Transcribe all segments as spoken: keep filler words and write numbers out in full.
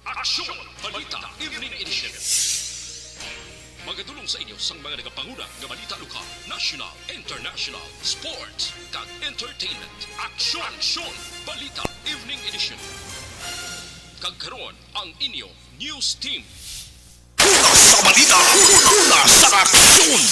Aksyon! Balita Evening Edition. Magadulong sa inyo sang mga nagapanguna nga balita lokal, national, international, sports, kag entertainment. Aksyon! Aksyon! Balita Evening Edition. Kag karon ang inyo news team. Una sa balita, una sa aksyon.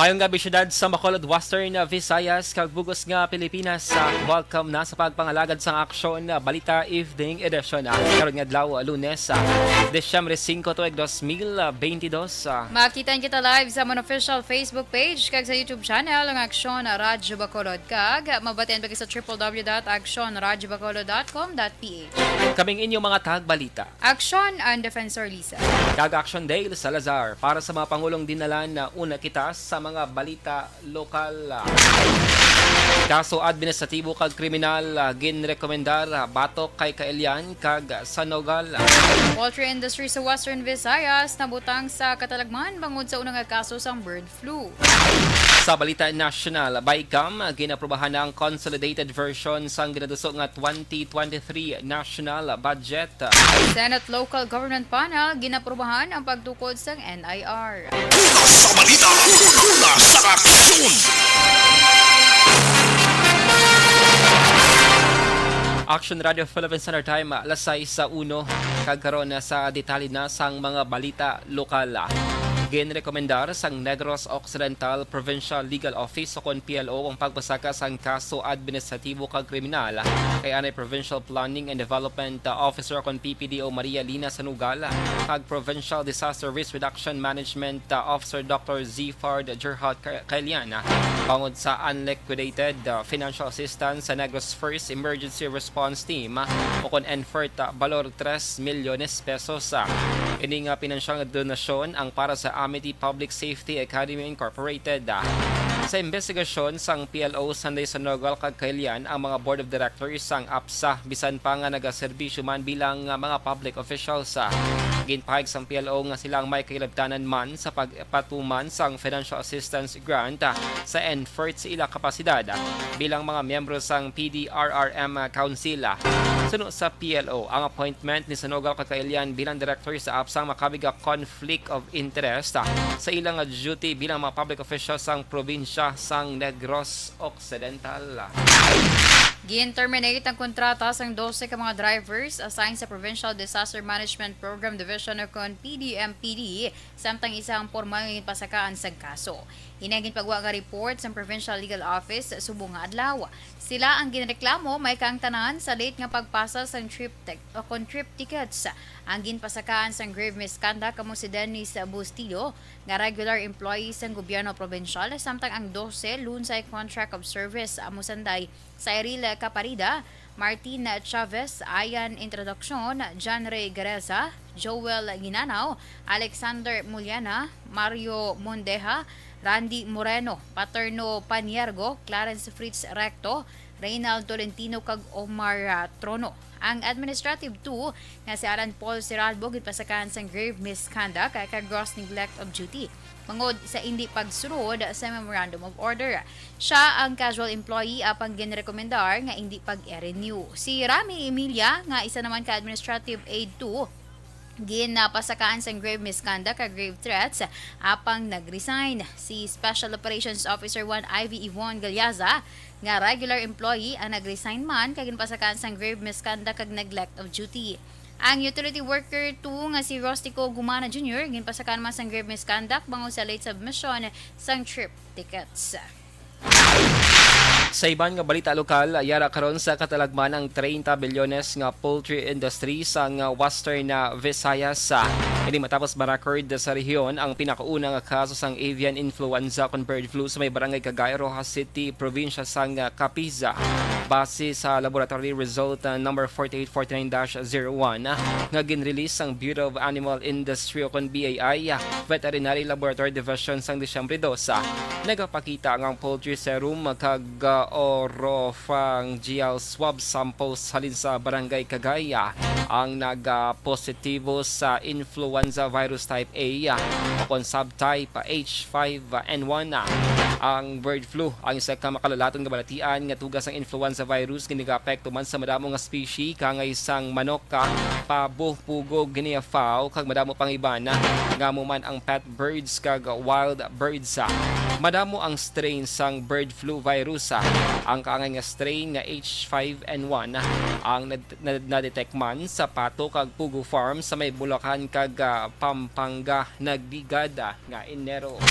Mayong gabi, syudad sa Bacolod, Western Visayas, kag bug-os nga Pilipinas. Ah, welcome na sa pagpangalagad sang Aksyon, ah, Balita Evening Edition, ah, karon nga adlaw, ah, Lunes, ah, Disyembre singko, tuig dos mil beintidos, ah. Makita kita live sa amon official Facebook page kag sa YouTube channel ang Aksyon Radyo Bacolod, kag mabatian pa kita sa triple W dot aksyon radyo bacolod dot com dot P H. Kaming inyo mga tagbalita. Aksyon, ang Defensor Lisa. Kag Aksyon Dale Salazar. Para sa mga pangulong dinalan, na una kita sa mga balita lokal. Kaso administratibo kag kriminal, ah, ginrekomendar, ah, batok kay Kailian kag Sanogal. Poultry industry sa Western Visayas nabutang sa katalagman bangod sa una nga kaso sang bird flu. Sa balita nasyonal, BICAM, ginaprubahan na ang consolidated version sang ginaduso nga twenty twenty-three national budget. Senate Local Government Panel, ginaprubahan ang pagtukod sang N I R. Una sa balita, una sa aksyon. Action Radio Philippine Standard Time, alas sais sa uno. Kag karon na sa detalye na sang mga balita lokal. Ginrekomendar sang Negros Occidental Provincial Legal Office, ukon P L O, ang pagpasaka sang kaso administratibo kag kriminal kay anay Provincial Planning and Development, uh, Officer, ukon P P D O, Maria Lina Sanugal, kag Provincial Disaster Risk Reduction Management, uh, Officer, Doctor Zifard Gerhard Ka-, Kailian, uh, bangod sa unliquidated, uh, financial assistance sa Negros First Emergency Response Team, uh, ukon NFERT, uh, balor tres milyones pesos. Ini nga pinansyal nga donasyon ang para sa Amity Public Safety Academy Incorporated. Sa imbestigasyon sang P L O, Sunday Sanogal kag Kailian ang mga board of directors sang APSA, bisan pa nga nagaserbisyo man bilang, ah, mga public officials. Ginpahayag sang P L O nga sila ang may kahilabtanan man sa pagpatuman sang financial assistance grant, ah, sa NFERT sa ila kapasidad, ah, bilang mga miyembro sang P D R R M Council. Suno sa P L O, ang appointment ni Sanogal kag Kailian bilang director sa APSA makabig nga conflict of interest, ah, sa ila nga duty bilang mga public officials sang probinsya sang Negros Occidental. Gin-terminate ang kontrata sang dose ka mga drivers assigned sa Provincial Disaster Management Program Division, ukon P D M P D, samtang isa ang pormal nga ginpasakaan sang kaso. Ini ang ginpagwa nga report sang Provincial Legal Office subong nga adlaw. Sila ang ginreklamo may kaangtanan sa late nga pagpasa sang trip tech o kon trip tickets. Ang ginpasakaan sang grave misconduct amo si Dennis Bustillo, nga regular employee sang gobyerno probinsyal, samtang ang dose lunsay contract of service amo sanday Cyril Caparida, Martin Chavez, Ian Introduction, John Ray Gareza, Joel Ginanaw, Alexander Muliana, Mario Mondeja, Randy Moreno, Paterno Paniergo, Clarence Fritz Recto, Reynald Tolentino, kag Omar, ah, Trono. Ang Administrative two nga si Alan Paul Seralbo ginpasakaan sang grave misconduct kag gross neglect of duty bangod sa indi pagsulod sa Memorandum of Order. Siya ang casual employee apang ginrekomendar nga indi pag-renew. Si Rami Emilia, nga isa naman ka Administrative Aid two, ginapasakaan sang grave misconduct kag grave threats apang nag-resign. Si Special Operations Officer one Ivy Yvonne Galiaza, nga regular employee ang nag-resign man kag ginpasakaan sang grave misconduct kag neglect of duty. Ang utility worker two nga si Rostico Gumana Junior ginpasakaan man sang grave misconduct bangod sa late submission sang trip tickets. Sa iban nga balita lokal, yara karon sa katalagman ang treinta bilyones nga poultry industry sang Western, ah, Visayas. Ini matapos ma-record sa rehiyon ang pinakauna nga kaso sang avian influenza kon bird flu sa may barangay Cagay, Roxas City, probinsya sang, ah, Capiza. Base sa laboratory result, ah, number forty-eight forty-nine dash zero one, ah, nga ginrelease sang Bureau of Animal Industry o kon B A I, ah, Veterinary Laboratory Division sang Disyembre dos, ah, nagapakita nga ang poultry serum kag, ah, oropharyngeal swab samples halin sa Barangay Cagay, ah, ang nagapositibo sa influenza virus type A, ah, o kon subtype, ah, H five N one. Ah. Ang bird flu ang isa ka makalalaton nga balatian nga tuga sang influenza virus nga nagaapekto man sa madamo nga species, kaangay sang manok, ah, pabo, pugo, guinea fowl, kag madamo pang iban, ah, nga amo man ang pet birds kag wild birds. Ah. Madamo ang strain sang bird flu virus. Ah. Ang kaangay nga strain nga H five N one, ah, ang nad-, nad-, nadetect man sa pato kag pugo farm sa may Bulacan kag, ah, Pampanga nagligad, ah, nga Enero.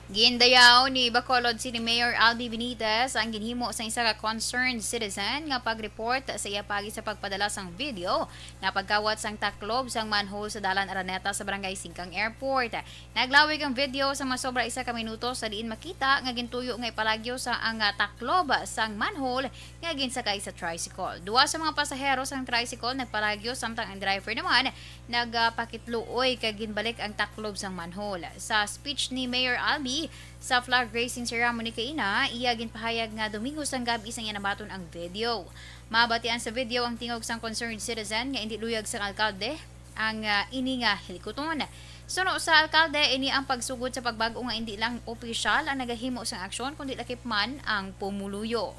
Gindayaw ni Bacolod City Mayor Albi Benitez ang ginhimo sa isa ka concerned citizen nga pag-report sa iya paagi sa pagpadala sang video nga pagkawat sang taklob sang manhole sa Dalan Araneta sa Barangay Singkang Airport. Naglawig ang video sa masobra isa ka minuto sa diin makita nga gintuyo nga ipalagyo sa ang, ah, taklob sang manhole nga ginsakay sa tricycle. Duha sa mga pasahero sang tricycle nagpalagyo, samtang ang driver naman nagapakitluoy kag ginbalik ang taklob sang manhole. Sa speech ni Mayor Albi sa flag raising ceremony kaina, iya ginpahayag nga Domingo sang gab-i sang iya nabaton ang video. Mabatian sa video ang tingog sang concerned citizen nga indi luyag sang alkalde ang, ah, ini nga hilikuton. Suno sa alkalde, ini ang pagsugod sa pagbag-o nga indi lang opisyal ang nagahimo sang aksyon, kundi lakip man ang pumuluyo.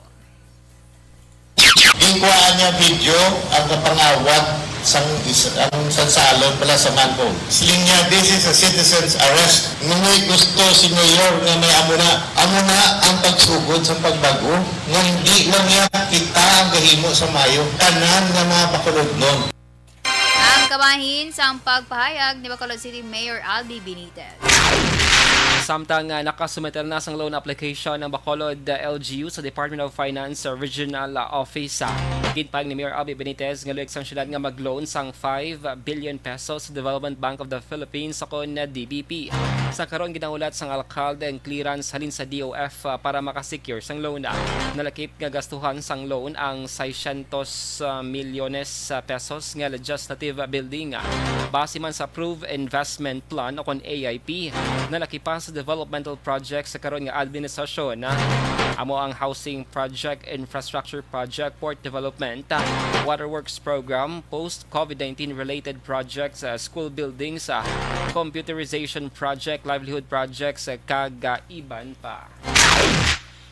Ginkuhaan niya video ang kapangawat sang is-, ang sansalon pala sa manhole. Siling niya, "This is a citizen's arrest." Ngunit gusto si Mayor nga may amo na, amo na ang pagsugod sa pagbag-o, nga hindi lang niya kita ang gahimo sa mayo, tanan nga mga Bacolodnon. Ang kabahin sang pagpahayag ni Bacolod City Mayor Albi Benitez. Samtang, ah, nakasumiter na sang loan application ang Bacolod, ah, L G U sa Department of Finance, ah, Regional, ah, Office. Ah. Ginpahayag ni Mayor Albi Benitez nga luyag sang syudad nga mag-loan sang five billion pesos sa Development Bank of the Philippines, o kon D B P. Sa karon, ginahulat sang alkalde ang clearance halin sa D O F, ah, para makasecure sang loan. Ah. Nalakip nga gastuhan sang loan ang seiscientos milyones pesos nga legislative building, ah, base man sa approved investment plan o kon A I P. Nalakipan sa developmental projects sa karon nga administrasyon, ah, amo ang housing project, infrastructure project, port development, ah, waterworks program, post-COVID nineteen related projects, ah, school buildings, ah, computerization project, livelihood projects, ah, kag, ah, iban pa.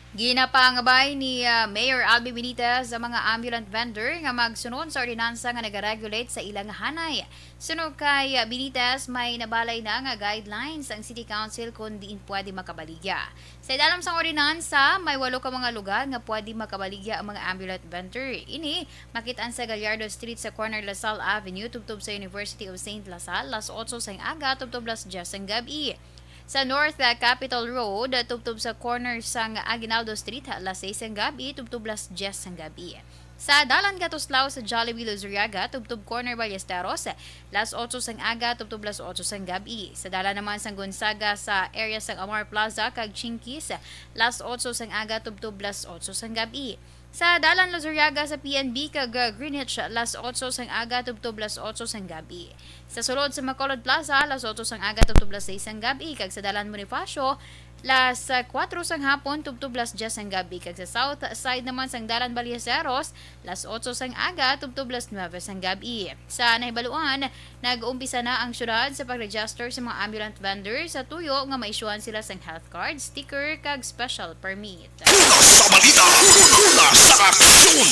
Ginapangabay ni, ah, Mayor Albi Benitez ang mga ambulant vendor nga magsunod sa ordinansa nga nagaregulate sa ilang hanay. Suno kay, ah, Benitez, may nabalay na nga guidelines ang City Council kon diin pwede makabaligya. Sa ilalim sang ordinansa, may walo ka mga lugar nga pwede makabaligya ang mga ambulant vendor. Ini makit-an sa Gallardo Street sa corner La Salle Avenue tubtob sa University of Saint La Salle, las otso sang aga tubtob las dyes sang gab-i. Sa North, ah, Capitol Road, ah, tubtob sa corner sang Aguinaldo Street, ah, las seis sang gab-i tubtob las dyes sang gab-i. Sa Dalan Gatuslao sa Jollibee Luzuriaga, tubtob corner Ballesteros, las otso sang aga tubtob las otso sang gab-i. Sa dalan naman sang Gonzaga sa area sang Amar Plaza kag Chinkies, las otso sang aga tubtob las otso sang gab-i. Sa Dalan Luzuriaga sa P N B kag, uh, Greenwich, las otso sang aga tubtob las otso sang gab-i. Sa sulod sa Bacolod Plaza, las otso sang aga tubtob las seis sang gab-i, kag sa Dalan Bonifacio, las, uh, kuwatro sang hapon tubtob las dyes sang gab-i, kag sa south side naman sang Dalan Ballesteros, las otso sang aga tubtob las nuebe sang gab-i. Sa nahibaluan, nag-umpisa na ang syudad sa pag-register sa mga ambulant vendor sa tuyo nga maisyuhan sila sang health card, sticker, kag special permit. Una sa balita, una sa aksyon.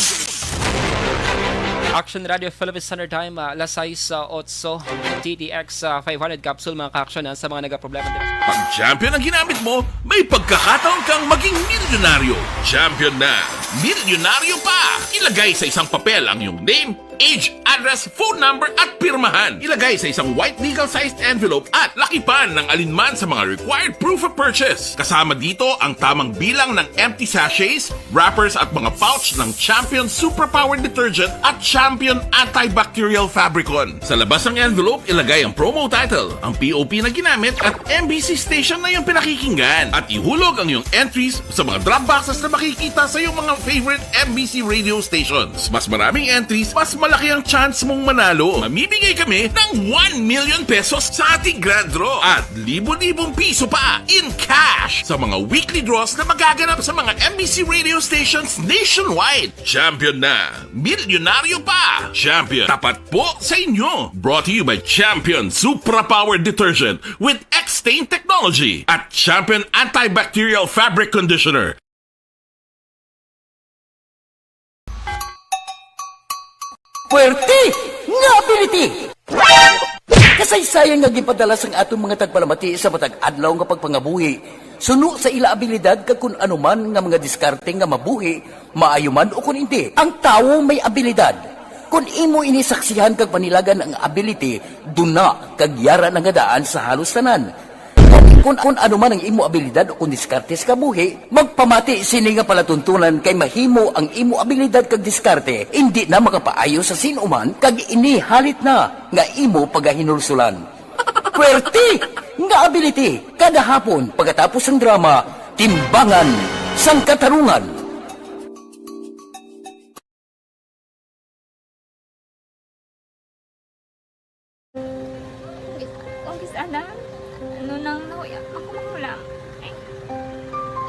Action Radio Philippine Standard Time, ah, las sais, ah, otso, T T X, ah, five hundred capsule, mga ka-aksyon, ah, sa mga nagaproblema din. Pag champion ang ginamit mo, may pagkakataon kang maging milyonaryo. Champion na, milyonaryo pa! Ilagay sa isang papel ang iyong name, age, address, phone number, at pirmahan. Ilagay sa isang white legal-sized envelope at lakipan ng alinman sa mga required proof of purchase. Kasama dito ang tamang bilang ng empty sachets, wrappers, at mga pouch ng Champion Superpower Detergent at Champion Antibacterial Fabricon. Sa labas ng envelope, ilagay ang promo title, ang P O P na ginamit, at M B C station na iyong pinakikinggan. At ihulog ang iyong entries sa mga drop boxes na makikita sa iyong mga favorite M B C radio stations. Mas maraming entries, mas Malaki ang chance mong manalo. Mamimigay kami ng one million pesos sa ating grand draw at libo-libong piso pa in cash sa mga weekly draws na magaganap sa mga M B C radio stations nationwide. Champion na! Milyonaryo pa! Champion, tapat po sa inyo! Brought to you by Champion Supra Power Detergent with X-Stain Technology at Champion Antibacterial Fabric Conditioner. Puwerte nga ability! Kasaysayan nga ginpadala sang aton mga tagpalamati sa matag adlaw nga pagpangabuhi, suno sa ila abilidad kag kun ano man nga mga diskarte nga mabuhi, maayo man o kun indi. Ang tawo may abilidad. Kun imo ini saksihan kag panilagan ang ability, duna kag yara na nga daan sa halos tanan. Kung, kung ano man ang imo abilidad o kung diskarte sa kabuhi, magpamati sini nga palatuntunan kay mahimo ang imo abilidad kag diskarte indi na makapaayo sa sin-o man kag ini halit na nga imo pagahinulsulan. Puwerte nga ability kada hapon pagkatapos sang drama, Timbangan sang Katarungan. Kis-, kung kis-ana, ano nang nahuya, makumakulang. Ay,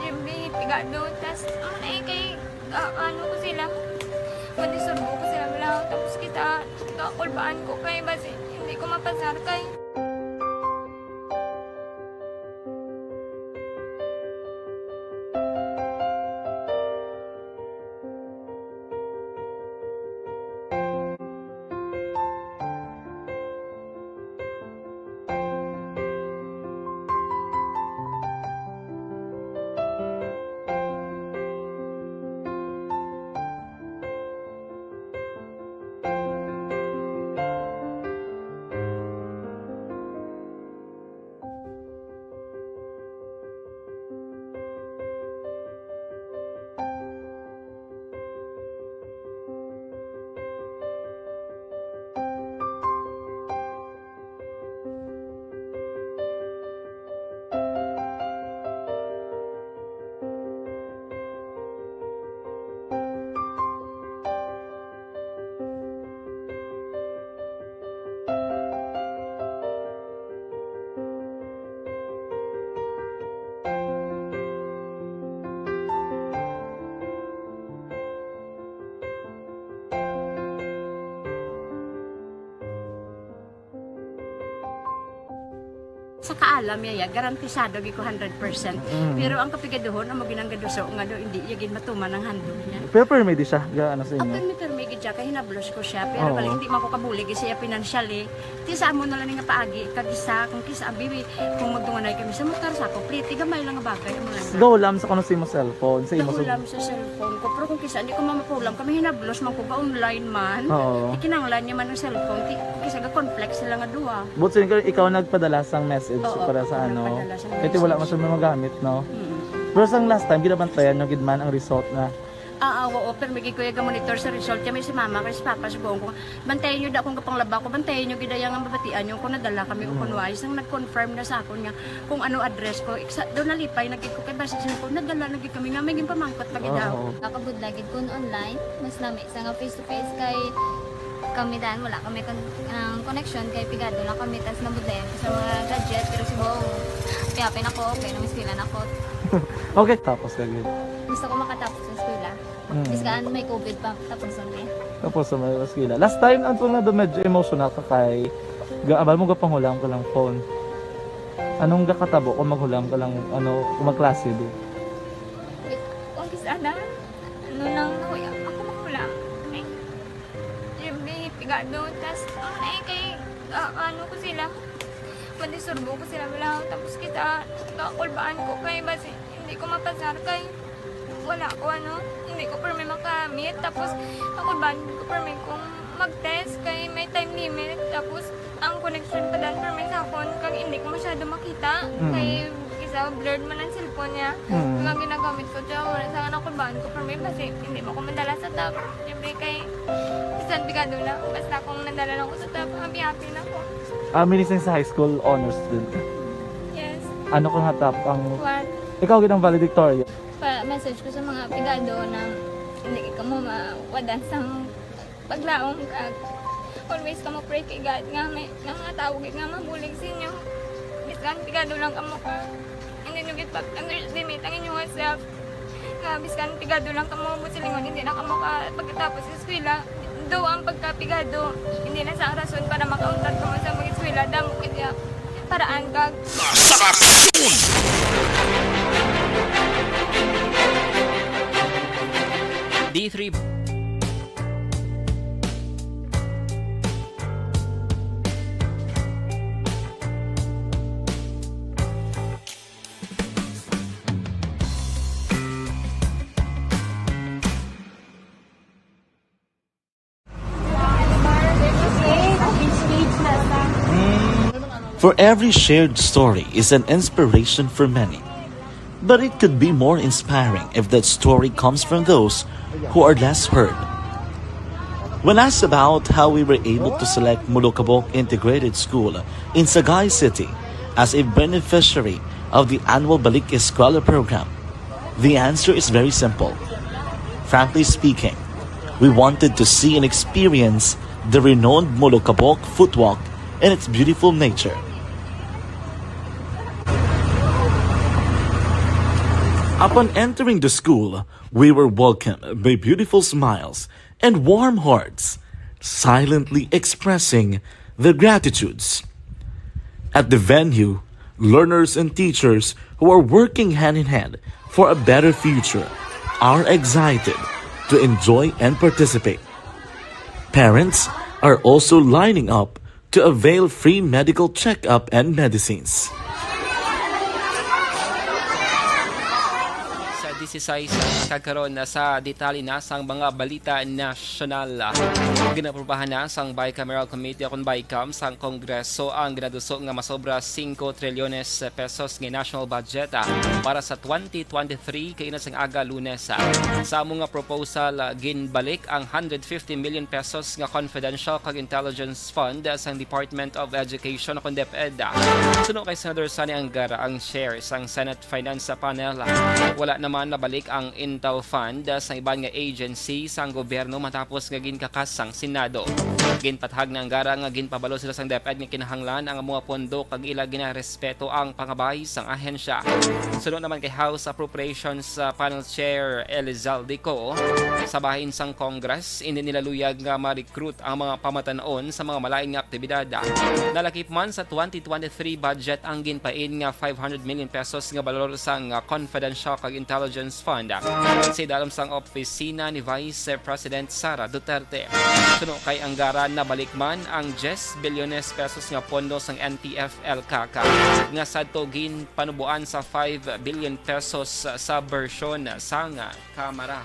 Jimmy, pigado, tas, ano na eh, kay, ah, ano ko sila, madisturbo ko sila, wala, tapos kita, kakulbaan ko kay, basi, hindi ko mapasar kay. Sa kaalam niya, ya, garantisado gid ko hundred percent. Mm. Pero ang kapigaduhon, amo gid ang gaduso nga do, hindi iya gid matuman ang handog niya. Pero permi di siya, ga, ano sa inyo? Permi, permi gid siya, kay hinablos ko siya. Pero Oo. bali, hindi man ko kabulig siya financially. Ti sa amo na lang nga paagi, kag isa, kung kisa, abi, kung magdunganay kami sa motor, sa ako, pliti, gamay lang nga bagay, amo lang. Go, lam sa kuno sa imo cellphone, sa imo Nahulam sa cellphone ko, pero kung kisa, hindi ko mamapulam, kami hinablos man ko, ga-online man. Oo. Ikinanglan niya man ang cellphone, ti, kisa ga-conflict sila nga duha. But so, ikaw, ikaw nagpadala sang message Oo, para sa ako ano? nagpadala sang Kaya wala message. man siya magamit, no? Mm. Pero sang last time, ginabantayan nyo gid man ang result na Ah, ah, oo, pero may gid ko iya ga-monitor sa result. Kami si mama, kay si papa, sugoon ko, bantayan nyo da akong gapanglaba ko, bantayan nyo gid iya nga mabatian nyo kung nadala kami o Mm. kung wala. Sang nag-confirm na sa akon nga kung ano address ko, iksa, doon nalipay na gid ko kay basi sa ko, nadala na gid kami nga may ginpamangkot pa gid Oo, daw. oo. Nakabudlay gid kun online, mas lami sa nga face to face kay kami dan wala kami kon-, ang connection kay pigado lang kami tas nabudlayan ko sa mga gadget pero subong kaya pin ako okay nang eskwela na ko. Okay, tapos ka gid. Gusto ko makatapos sa eskwela. Mm. Bis kaan may covid pa tapos ang eh. Tapos sa mga eskwela. Last time ang tunga do medyo emotional ka kay gaabal mo gapanghulam ka lang phone. Anong gakatabo kung maghulam ka lang ano kung magklase di? Wait, kung kis ana, ano nang nahuya ako maghulam. Ay, Jimmy, pigado, tas ang na eh, kay, ah, ano ko sila, madisturbo ko sila, wala, tapos kita, kakulbaan ko kay, basi, hindi ko mapasar kay, wala ko, ano, hindi ko permi makamit, tapos, kakulbaan ko permi kung mag-test kay may time limit, tapos, ang connection pa dan permi sa akon, kag hindi ko masyado makita, Mm. kay, isa, blurred man ang cellphone niya, Mm. kag ang ginagamit ko, siya, wala sa kakulbaan ko permi, basi, hindi mo ko madala sa top. Siyempre kay bisan pigado na, basta kung nadala lang ko sa top, happy-happy na ko. Ah, minising sa high school honors student ka? Yes. Ano ka nga top ang One. Ikaw gid ang valedictorian? Pa-message ko sa mga pigado na hindi ka mo mawadan sang Paglaom kag always kamo pray kay God nga may, nga mga tawo gid nga mabulig sa inyo. Bisan pigado lang kamo ka, hindi nyo gid pag-underestimate ang inyong self. Nga bisan pigado lang kamo, buot silingon, hindi na kamo ka pagkatapos sa eskwela. Do ang pagkapigado, hindi na sa rason para makauntat kamo sa mag-eskwela. Damo gid ya paraan kag Sa aksyon! D three. For every shared story is an inspiration for many. But it could be more inspiring if that story comes from those who are less heard. When asked about how we were able to select Molokabok Integrated School in Sagay City as a beneficiary of the annual Balik Eskwela program, the answer is very simple. Frankly speaking, we wanted to see and experience the renowned Molokabok Footwalk and its beautiful nature. Upon entering the school, we were welcomed by beautiful smiles and warm hearts, silently expressing their gratitudes. At the venue, learners and teachers who are working hand in hand for a better future are excited to enjoy and participate. Parents are also lining up to avail free medical checkup and medicines. Sa disisais, kagkaron na sa detalye na sang mga balita nasyonal. Ginaprubahan na sang Bicameral Committee o kon BICAM sang Kongreso ang ginaduso nga masobra singko trilyones pesos nga national budget, ah, para sa twenty twenty-three kaina sang aga Lunes, ah. Sa amo nga proposal, ah, ginbalik ang hundred fifty million pesos nga confidential kag intelligence fund sang Department of Education o kon DepEd. Suno kay Senador Sonny Angara ang chair sang Senate Finance Panel, wala naman nabalik ang Intel Fund sang iban nga agency sang gobyerno matapos nga ginkakas sang Senado. Ginpatahag ni Angara nga ginpabalo sila sang DepEd nga kinahanglan ang amo nga pondo kag ila ginarespeto ang pangabay sang ahensya. Suno naman kay House Appropriations, ah, Panel Chair Elizalde Co, sa bahin sang Congress, indi nila luyag nga ma-recruit ang mga pamatan-on sa mga malain nga aktibidad. Nalakip man sa twenty twenty-three budget ang ginpain nga five hundred million pesos nga balor sang, ah, confidential kag intelligence fund sa idalom sang opisina ni Vice President Sara Duterte. Suno kay Angara, nabalik man ang diyes bilyones pesos nga pondo sang N T F-ELCAC nga sadto ginpanuboan sa five billion pesos sa bersyon sang Kamara.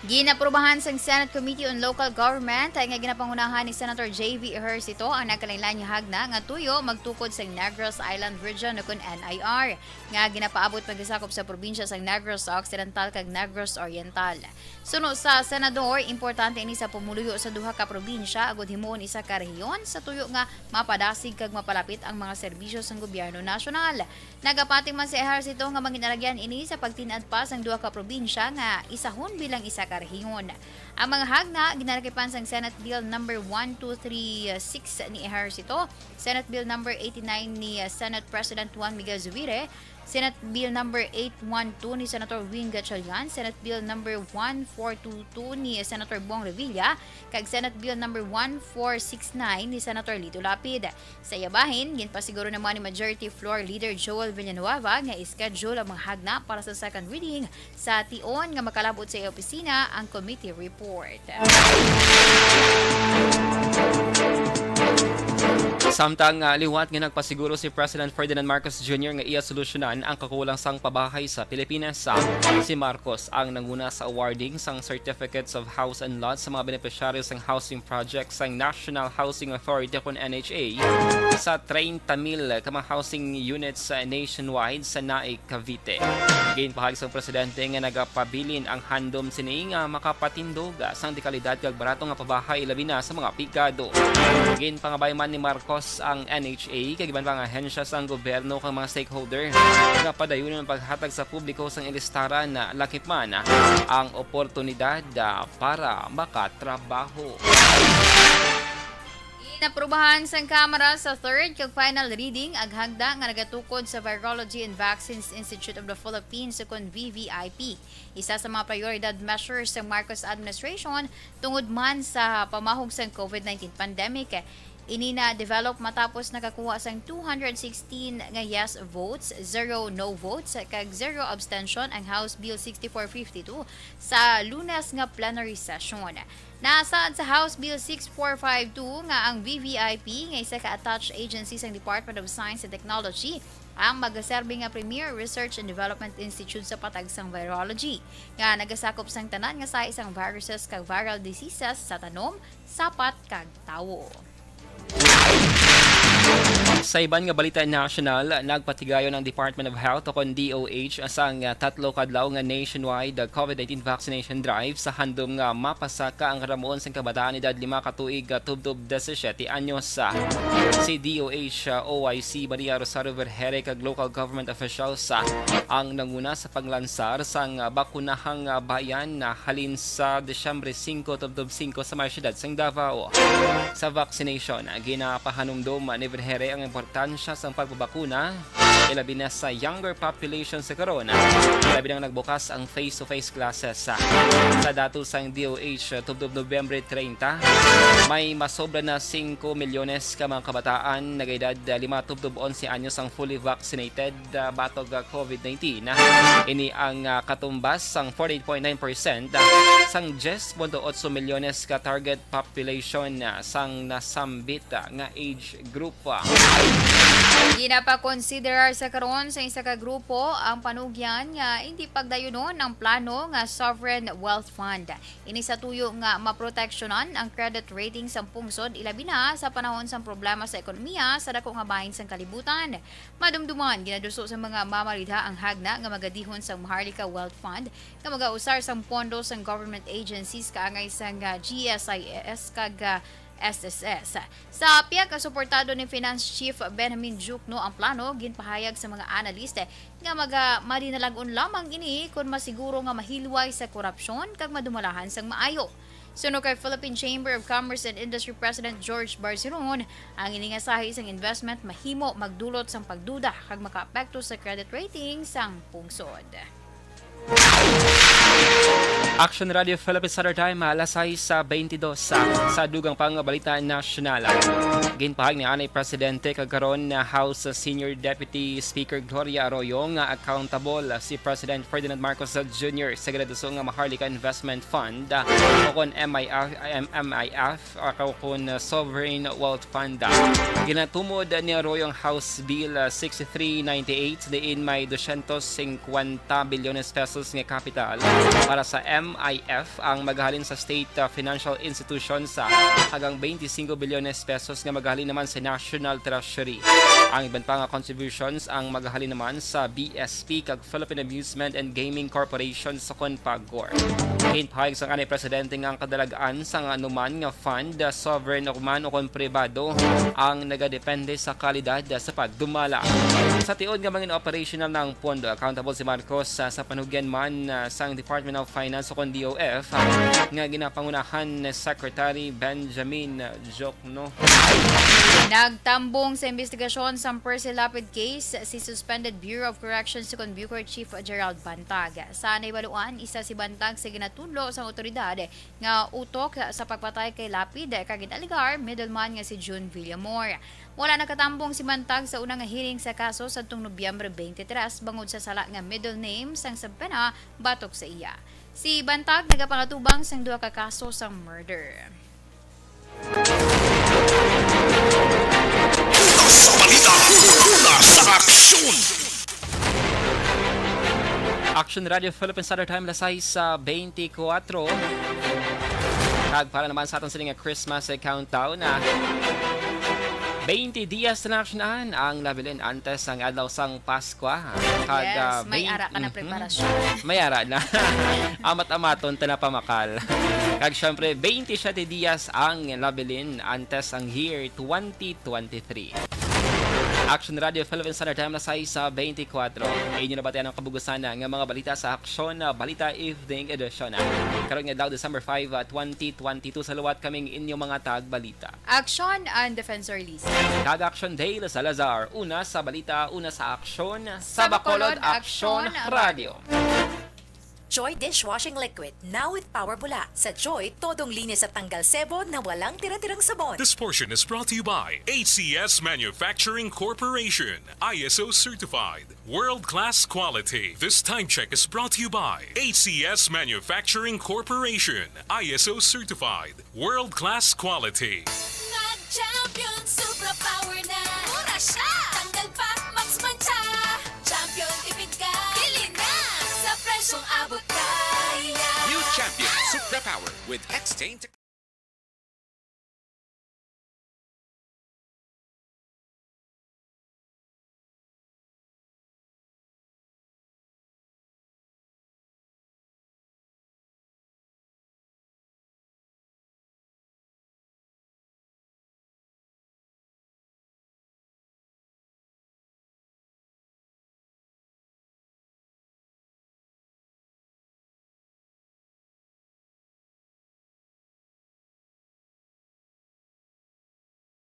Ginaprubahan sang Senate Committee on Local Government nga ginapangunahan ni Senator J V Ejercito ang nagkalainlain nga hagna nga tuyo magtukod sa Negros Island Region, ukon N I R, nga ginapaabot magkasakop sa probinsya sang Negros Occidental kag Negros Oriental. Suno sa senador, importante ini sa pumuluyo sa duha ka probinsya agud himuon isa ka rehiyon sa tuyo nga mapadasig kag mapalapit ang mga serbisyo sang gobyerno nasyonal. Nagapati man si Ejercito nga manginaragyan ini sa pagtin-ad pa sang duha ka probinsya nga isahon bilang isa ka rehiyon. Ang mga hagna ginalakipan sang Senate Bill number one two three six ni Ejercito, Senate Bill number eighty-nine ni, uh, Senate President Juan Miguel Zubiri, Senate Bill number eight one two ni Senator Wing Gatchalian, Senate Bill number one four two two ni Senator Bong Revilla, kag Senate Bill number one four six nine ni Senator Lito Lapid. Sa iya bahin, ginpasiguro naman ni Majority Floor Leader Joel Villanueva nga i-schedule ang mga hagna para sa second reading sa tion nga makalabot sa iya opisina ang committee report. Samtang, ah, liwat nga nagpasiguro si President Ferdinand Marcos Junior nga iya solusyonan ang kakulang sang pabahay sa Pilipinas, ah, si Marcos ang nanguna sa awarding sang Certificates of House and Lot sa mga benepisyaryo sang housing project sang National Housing Authority, kon N H A, sa treinta mil ka mga housing units, ah, nationwide sa Naik, Cavite. Ginpahayag sang presidente nga nagapabilin ang handom sini nga makapatindog sang dekalidad kag barato nga pabahay, labi na sa mga pigado. Ginpangabay man ni Marcos ang N H A, kag iban pa nga ahensya sang gobyerno kag mga stakeholder nga padayunon ang paghatag sa publiko sang ilistaran na lakip man ang oportunidad, ah, para makatrabaho. Inaprubahan sang Kamara sa third kag final reading ang hagda nga nagatukod sa Virology and Vaccines Institute of the Philippines, ukon V V I P. Isa sa mga prioridad measures sa Marcos administration tungod man sa pamahog sang COVID nineteen pandemic. Ini na-develop matapos nakakuha sang two hundred sixteen nga yes votes, zero no votes, kag zero abstention ang House Bill sixty-four fifty-two sa Lunes nga plenary session. Nasaad sa House Bill six four five two nga ang V V I P nga isa ka attached agency sang Department of Science and Technology ang magaserbi nga premier research and development institute sa patag sang virology, nga nagasakop sang tanan nga sahi sang viruses kag viral diseases sa tanom, sapat, kag tawo. Sa iban nga balita nasyonal, nagpatigayon ang Department of Health, ukon D O H, sang, ah, tatlo ka adlaw nga nationwide, ah, COVID nineteen vaccination drive sa handom nga mapasaka ang karamuon sang kabataan edad lima ka tuig, ah, tubtob disisiete anyos. Ah, si D O H, ah, O I C Maria Rosario Vergere kag local government officials, ah, ang nanguna sa paglansar sang, ah, bakunahang, ah, bayan, ah, halin sa Disyembre singko tubtob singko sa may siyudad sang Davao. Sa vaccination, ah, ginapahanumdom ni Vergere ang importansya sang pagpabakuna, ilabi na sa younger population sa karon, ah, ilabi na nga nagbukas ang face-to-face classes. Ah, sa datos sang D O H, ah, tubtob Nobyembre treinta, may masobra na singko milyones ka mga kabataan nagaedad, ah, lima tubtob onse anyos ang fully vaccinated, ah, batok, ah, COVID nineteen. Ini ang, ah, katumbas sang forty-eight point nine percent, ah, sang diyes punto otso milyones ka target population, ah, sang nasambit, ah, nga age group, ah. Ginapakonsiderar sa karon sa isa ka grupo ang panugyan nga hindi pagdayunon ang plano nga Sovereign Wealth Fund. Ini sa tuyo nga maproteksyonan ang credit rating sang pungsod, ilabi na sa panahon sang problema sa ekonomiya sa dako nga bahin sang kalibutan. Madumduman, ginaduso sa mga mamaridha ang hagna nga magadihon sang Maharlika Wealth Fund nga magausar sang pondo sang government agencies kaangay sang, ah, G S I S kag, ah, S S S. Sa pihak nga suportado ni Finance Chief Benjamin Diokno ang plano, ginpahayag sa mga analista nga maga-, madinalag-on lamang ini kon masiguro nga mahilway sa korupsyon kag madumalahan sang maayo. Suno kay Philippine Chamber of Commerce and Industry President George Barceron, ang ini nga sahi sang investment mahimo magdulot sang pagduda kag makaapekto sa credit rating sang pungsod. Action Radio Philippines Standard Time, alas sais sa twenty-dos sa, sa dugang pang balita nasyonal. Ginpahayag ni anay Presidente kag karon na House Senior Deputy Speaker Gloria Arroyo nga accountable si President Ferdinand Marcos Junior sa ginaduso nga Maharlika Investment Fund, ah, o kon M I F, M-, M I F, ah, o kon, ah, Sovereign Wealth Fund. Ginatumod ni Arroyo ang House Bill, ah, sixty-three ninety-eight, diin may dosyentos singkwenta bilyones pesos nga kapital para sa M I F ang magahalin sa state, ah, financial institutions, ah, kag ang twenty-five bilyones pesos nga magahalin naman sa National Treasury. Ang iban pa nga contributions ang magahalin naman sa B S P kag Philippine Amusement and Gaming Corporation, ukon PAGCOR. Ginpahayag sang anay Presidente nga ang kadalag-an sang anuman nga fund, sovereign o man o kon pribado, ang nagadepende sa kalidad sa pagdumala. Sa tiod nga mangin operational na ang pondo, accountable si Marcos sa, sa panugyan man, ah, sang Department of Finance o kon D O F, ah, nga ginapangunahan ni Secretary Benjamin Diokno. Nagtambong sa investigasyon sa Percy Lapid case si suspended Bureau of Corrections ukon BuCor Chief Gerald Bantag. Sa nahibaluan, isa si Bantag sa ginatudlo sang awtoridad nga utok sa pagpatay kay Lapid kag gin-alegar middleman nga si Jun Villamor. Wala nakatambong si Bantag sa una nga hearing sa kaso sadtong Nobyembre twenty-three bangod sa sala nga middle name sang subpoena batok sa iya. Si Bantag nagapangatubang sang duha ka kaso sang murder. Una sa balita, una sa aksyon. Action Radio Philippines Standard Time, alas sais sa twenty-four. Kag para naman sa aton sini nga Christmas, eh, countdown na, twenty dias na action ang nabilin antes ang adlaw sang Pasko. Kag, yes, ah, may bain-, ara ka na, mhm, preparasyon. May ara na. Amat-amaton ta na pamakal. Kag syempre, twenty-seven dias ang nabilin antes ang year twenty twenty-three. Action Radio Philippine Standard Time, alas sais beintikwatro. Inyo nabatian ang kabugusan nga mga balita sa Aksyon, ah, Balita Evening Edition. Karon nga adlaw, December five, ah, twenty twenty-two, sa liwat kaming inyo mga tagbalita. Action and Defensor Lisa. Kag Action Dale Salazar. Una sa balita, una sa aksyon, sa Bacolod Aksyon Radio. Joy Dishwashing Liquid, now with Power Bula. Sa Joy, todong linis at tanggal sebo na walang tira-tirang sabon. This portion is brought to you by A C S Manufacturing Corporation, I S O certified, world-class quality. This time check is brought to you by A C S Manufacturing Corporation, I S O certified, world-class quality. Mag-champion, Supra Power na. Mura siya. Tanggal pa, Max Mancha. Champion, tipid ka. Bili na. Sa presyong abot kaya. New Champion Supra Power with X-Stain